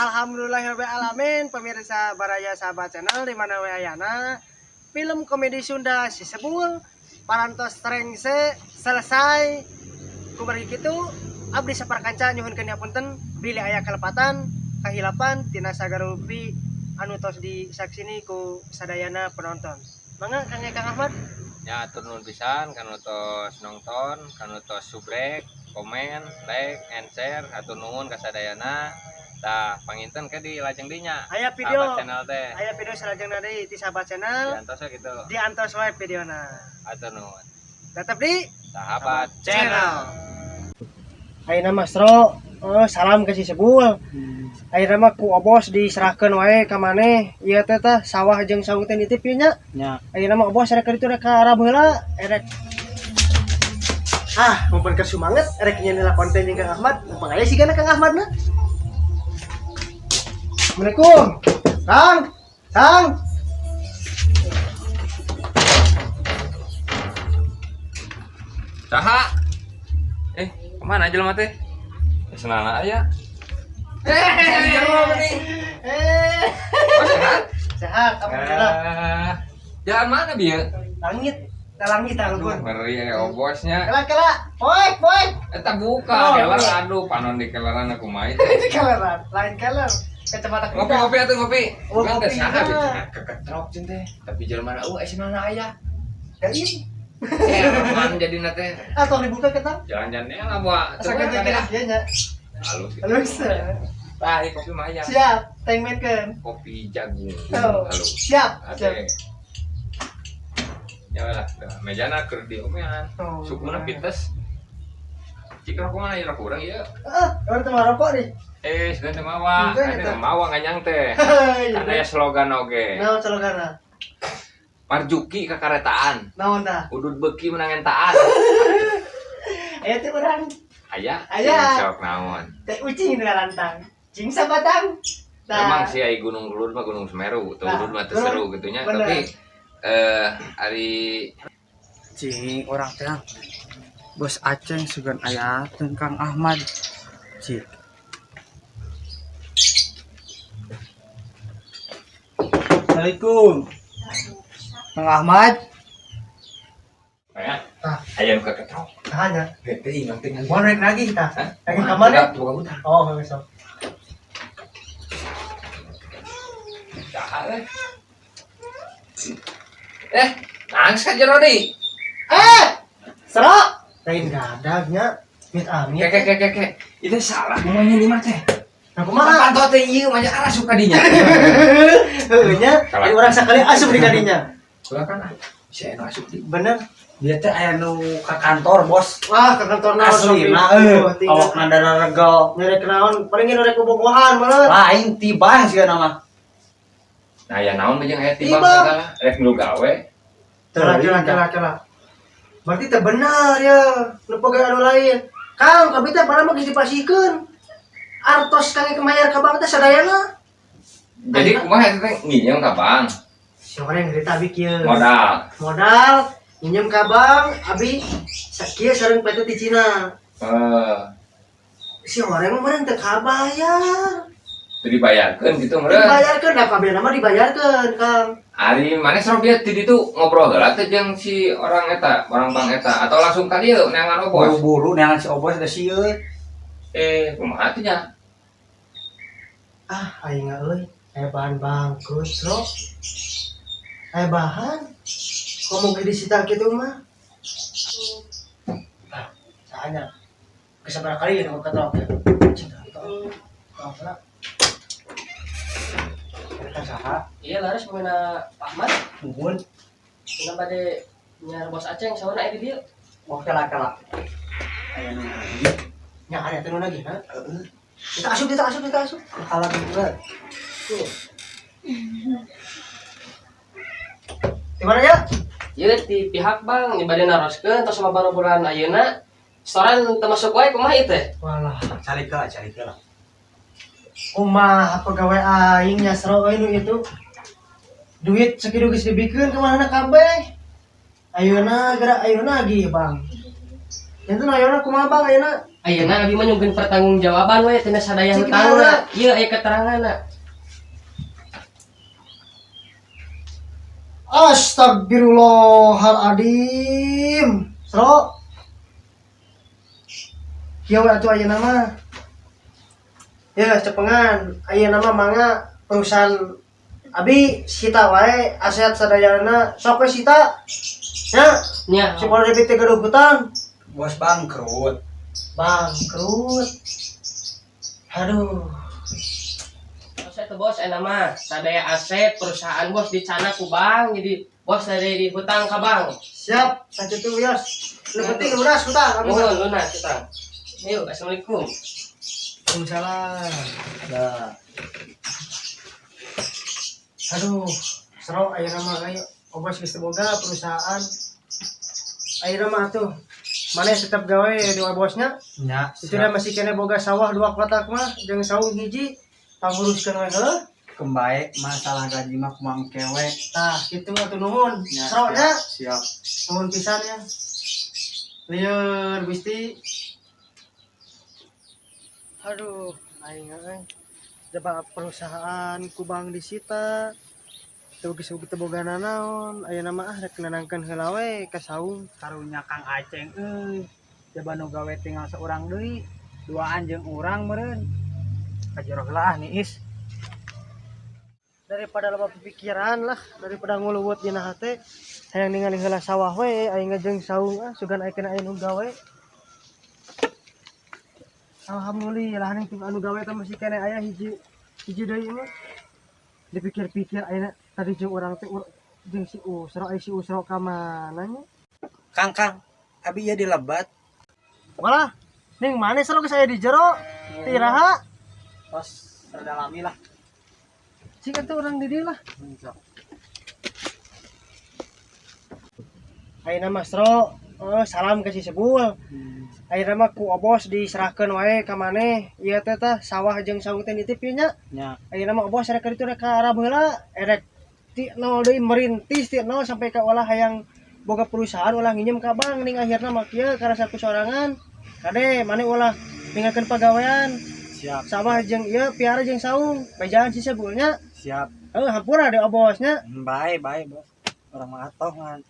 Alhamdulillahirabbil alamin, pemirsa Baraya Sahabat Channel di mana we ayana, film komedi Sunda Si Sebul parantos rengse selesai. Kumargi kitu abdi saparkanca nyuhunkeun hapunten bilih aya kalepatan kahilapan tina sagarupi anu tos disaksini ku sadayana penonton. Mangga Kang Kang Ahmad. Ya, hatur nuhun pisan kanu tos nonton, kanu tos subrek, komen, like, and share, hatur nuhun ka sadayana. Tah, panginten ke di lajeng dinya. Aya video. Sahabat Channel teh. Aya video salajengna deui ti Sahabat Channel. Diantos gitu. Diantos wae videona. Hatur nuhun. Tetep di Sahabat Channel. Ayeuna Mas Ro, oh, salam ke si Sebul. Ayeuna mah ku Obos diserahkeun wae ka maneh. Ieu teh tah sawah jeung saung teh nitip ieu nya. Nya. Ayeuna mah Obos rek ka ditu, rek ka Arab heula, erek ah, mumpun keur sumanget erek nyeun heula konten jeung Kang Ahmad. Mumpung aya sigana Kang Ahmad na. Assalamualaikum. Kang. Kang. Saha? Eh, kemana jelema teh? Ya, senana aya. Eh, jelema nih. Eh, Oh, sehat? Sehat, alhamdulillah. Eh, jalan mana bieu? Langit, ta langit ta Aduh, luhur. ngeri ya obosnya. Kela kela, poek poek. Eta buka, Oh, keler iya. aduh, panon di keleran aku mah itu. Ini keleran, lain keler. Kacamata kuda. Ngopi ngopi atuh ngopi. Oh, Bukan teh ngopi, saha iya. bieu keketrok cen teh. Tapi jelema na eueuh aya aya. Dari Eh, man jadi teh. atau dibuka kita. Jalan-jalan lah buat. Asa kita kira kieu nya. Halus gitu. Halus. Tah, ieu kopi mah aya. Siap, teng main. Kopi jagung. Oh, Halus. siap, siap. Ade. Ya lah, mejana keur diomean. Oh, Sukuna pites. Cik rokok mana ya rokok urang ieu. Ah, urang teh rokok nih. Eh, sudah teh mawa. Bukan, Ada eta. mawa nganyang teh. Iya. Kan aya slogan oge. Naon sloganna? Marjuki kakaretaan. Naon tah? Udud beuki menang entaan. Aya teh urang Aya. Aya. Sok naon. Teh ucing di lantang. Cing sabatang. Tah. Memang sih ai Gunung Kelud mah Gunung Semeru, tuh Nah, Udud mah teu bener. seru gitu nya, Bener. tapi eh ari Cing urang teh Bos Aceng sugan aya teh Kang Ahmad. Cik. Assalamualaikum. Kang Ahmad. Ya. Ah. Aya nu keketrok. Tah nya. Teh imah teh ngan. Mau naik lagi kita. Hah? Lagi ka mana? Buka buka. Oh, besok. Saha eh? Eh, nangis ka jero deui. Eh! Serok. Lain gadagnya. Mit amit. Ke ke ke ke. Itu salah kumanya di mah teh. Nah, kumaha? Pantau teh ieu mah asup ka dinya. Heueuh nya, Salah. di urang sakali asup di kadinya. Ulah kan ah. Bisa anu asup di. Bener. Dia teh aya nu ka kantor, Bos. Wah, ke kantor naon Asli Sopi? nah euy, Oh, tinggal. awakna darah regel. Nyari kenaon, paling nge rek bobogohan malah. Lain tibang sih nama. Nah, ya naon jeung aya tibang Tibang. segala. Rek nu gawe. Kela kela kela kela. Berarti teh benar ya. Nu boga anu lain. Kang, kabeh teh padahal mah geus dipasihkeun. Artos kang kemayar ka bank teh sadayana. Jadi kumaha eta teh nginjem ka bank? Si orang cerita abi kieu. Modal. Modal minjem ka bank, abi sakieu sareng PT di Cina. Eh, Si orang mah meureun teu kabayar. Teu dibayarkeun gitu meureun. Dibayarkeun, da kabeh nama dibayarkeun, Kang. Ari maneh sok dia ti ditu ngobrol heula teh jeung si orang eta, orang bank eta atau langsung ka dieu neangan Obos. Buru-buru neangan si Obos da sieun. Eh, kumaha teh nya? Ah, aing euy, aya bahan bangkrut, Bro. Aya bahan. Ngomong ke disita kitu mah. Ah, sahanya. Kesabaraha kali ya nu ketrok ya. Cing, tong. Tong lah. Eta saha? Iya laris pemina Pak Ahmad, Nuhun. pemina bade nyiar Bos Aceng sauna aya di dieu. Oh, kela kela. Aya nu lagi. Nya aya teh nu lagi, ha? Heeh. Kita asup, kita asup, kita asup. Kala juga. Tuh. Di mana ya? Ieu di pihak bank di bade naroskeun tos sama baru bulan ayeuna. Setoran teu masuk wae kumaha ieu teh? Walah, Cari ke, cari ke lah. Kumaha pegawai aing nyasro euy nu itu. Duit sakitu geus dibikeun ka mana kabeh. Ayeuna geura ayeuna lagi, Bang. Janten ayeuna kumaha, Bang, ayeuna? Ayeuna abi mah nyungkeun pertanggungjawaban we tina sadaya Cik hutangna. Ieu aya keteranganna. Astagfirullahaladzim. Sro. Kieu we atuh ayeuna mah. Ya, cepengan. Ayeuna mah mangga perusahaan abi sita wae aset sadayana sok we sita. Ya, Nya. si Polda teh gaduh hutang. Bos bangkrut. Bangkrut. Aduh. Bos eta bos ayeuna mah sadaya aset perusahaan bos dicana ku bank jadi bos dari di hutang ka bank. Siap, sakitu wios. Nu penting lunas hutang abi. Nuhun lunas hutang. Yuk, assalamualaikum. Waalaikumsalam. Dah. Aduh, seru ayeuna mah ayo. Obos geus teu boga perusahaan. Ayeuna mah atuh. Maneh tetep gawe di bosnya. Nya, Itu dah masih kene boga sawah dua kotak mah jeung saung hiji panguruskeun we heuh. Kembae masalah gaji mah kumaha engke we. Tah, kitu atuh nuhun. Nya, Seru nya. siap. Nuhun pisan ya. Lieur Gusti. Aduh, aing euy. Jaba perusahaan ku bank disita. Teu geus teu boga nanaon, ayeuna mah ah rek nanangkeun heula we ka saung. Karunya Kang Aceng euy. Jaba nu gawe tinggal seorang deui, duaan jeung urang meureun. Kajero heula ah niis. Daripada loba pikiran lah, daripada nguluwut dina hate, hayang ningali heula sawah we aing jeung saung ah sugan aya kena aya nu gawe. Alhamdulillah ning anu gawe teh masih kene aya hiji hiji deui mah. Dipikir-pikir ayeuna tadi jeung urang teh jeung si Usro, aya si Usro ka mana nya? Kang, Kang, abi ieu di lebat. Walah, ning mana selalu geus aya di jero? Teu iraha? Tos rada lami lah. Cik atuh urang di dieu lah. Ayeuna mah Sro, oh, salam ke si Sebul. Ayeuna mah ku obos diserahkeun wae ka maneh. Ieu teh tah sawah jeung saung teh nitip ieu nya. Nya. Ayeuna mah obos rek ka ditu rek ka Arab heula, erek ti nol deui merintis ti nol sampai ka olah hayang boga perusahaan ulah nginjem ka bank ning akhirna mah kieu karasa ku sorangan. Kade maneh ulah ninggalkeun pagawean. Siap. Sawah jeung ieu piara jeung saung, bejaan si Sebulnya. Siap. Heuh, hampura de obosnya. Bae, bae, Bos. Urang mah atoh ngan.